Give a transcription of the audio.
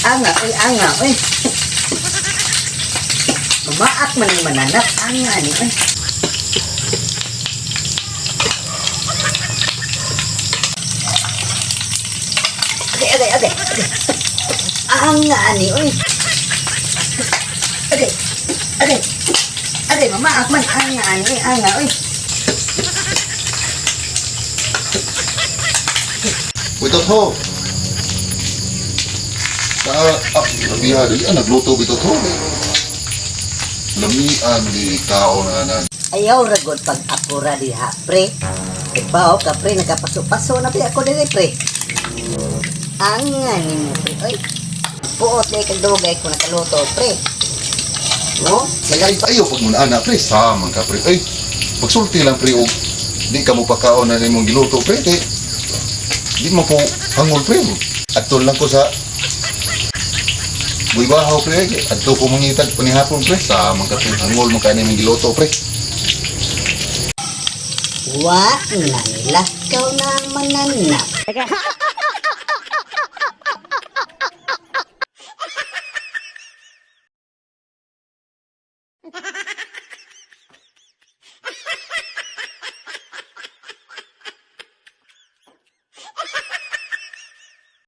Anga, oy, anga, oy. Mamaak man ang mananap, anga ni, oy. Agay, agay, agay, agay. Anga ni, oy. Agay, agay. Agay, mamaak man, anga ni, oy, anga, oy. Bitot ho. Sa ah, labiha dili ah, nagluto bitot ho. Lamian di tao na na. Ayaw ragod pag akura diha, pre. Ibaw ka, pre, nakapaso-paso na pre ako diri, pre. Anga ni mo, pre. Oy, puot na kag dugay ko nakaluto, pre. No? Ay, ayo pag muna ana pre, sama ka pre. Ay, pagsulti lang pre og di ka mo pakaon na nimong giluto pre kay di mo ko hangol pre. Adto lang ko sa Buibahaw pre, kay adto ko mangitag panihapon pre, sama ka pre, hangol mo ka nimong giluto pre. Wa na nila, ikaw na mananap.